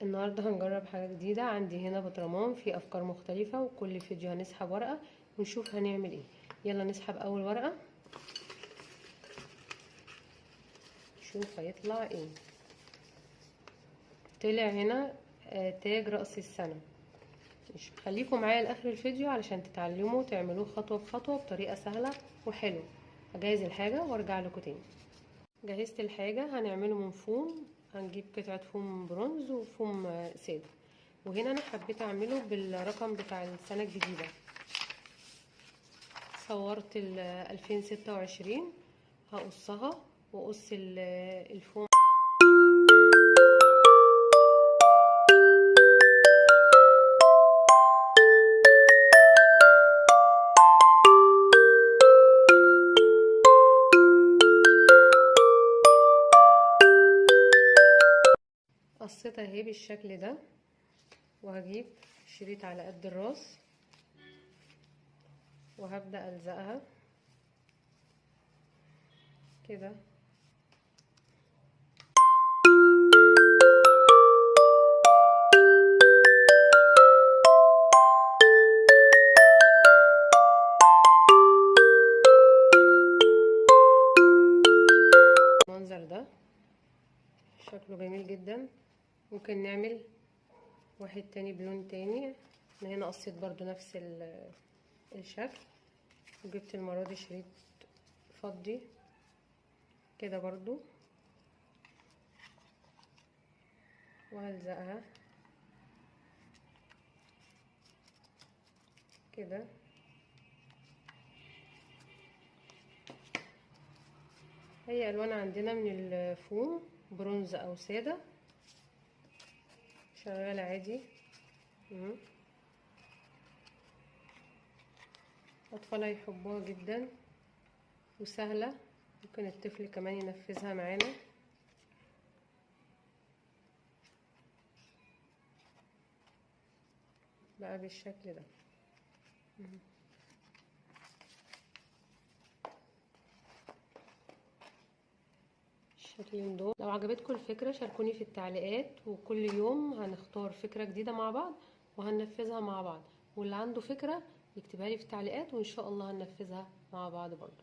النهاردة هنجرب حاجة جديدة. عندي هنا بطرمان فيه أفكار مختلفة، وكل فيديو هنسحب ورقة ونشوف هنعمل ايه. يلا نسحب أول ورقة نشوف هيطلع ايه. طلع هنا تاج رأس السنة. خليكم معايا لآخر الفيديو علشان تتعلموا تعملوه خطوة بخطوة بطريقة سهلة وحلوة. هجهز الحاجة وارجع لكم تاني. جهزت الحاجة، هنعمله من فوم. هنجيب قطعة فوم برونز وفوم سادة، وهنا انا حبيت اعمله بالرقم بتاع السنة الجديدة. صورت ال 2026، هقصها واقص الفوم. قصيتها اهي بالشكل ده، وهجيب شريط على قد الراس وهبدأ ألزقها كده. المنظر ده شكله جميل جدا. ممكن نعمل واحد تاني بلون تاني. انا هنا قصيت برضو نفس الشكل، وجبت المرة دي شريط فضي كده برضو وهلزقها كده. هي الوان عندنا من الفوم برونز او سادة، شغالة عادي. الاطفال هيحبوها جدا وسهلة، ممكن الطفل كمان ينفذها معانا. بقى بالشكل ده. الشكلين دول. لو عجبتكم الفكرة شاركوني في التعليقات، وكل يوم هنختار فكرة جديدة مع بعض وهننفذها مع بعض، واللي عنده فكرة يكتبها لي في التعليقات وان شاء الله هننفذها مع بعض برضو.